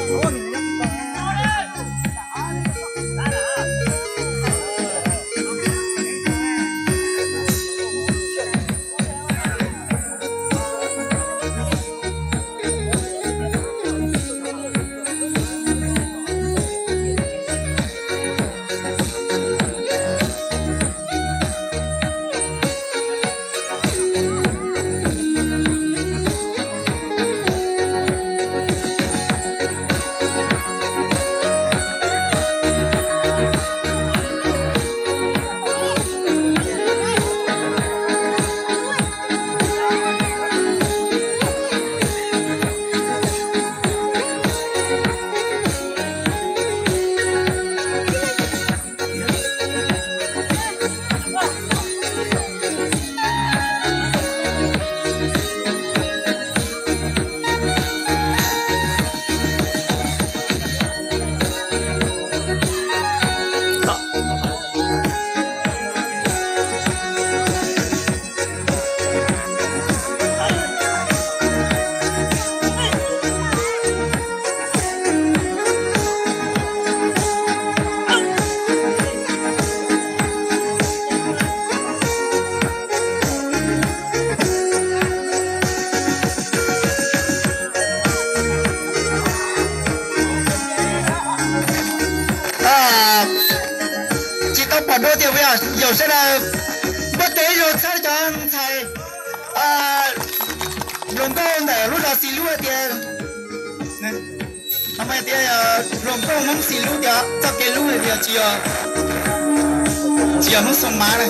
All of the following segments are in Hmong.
Tsis tau pom dua tias yog sawv daws muab tes ib zaug txhawb cov ntxhais hluas nkauj ntawm lub zos Xis Lub hais tias, hluas nkauj Hmoob Xis Lub tias txoj kev hlub hais tias tsis yog, tsis yog Hmoob Xoo Mav na.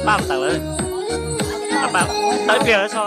Paj tawm, tawm pliag so.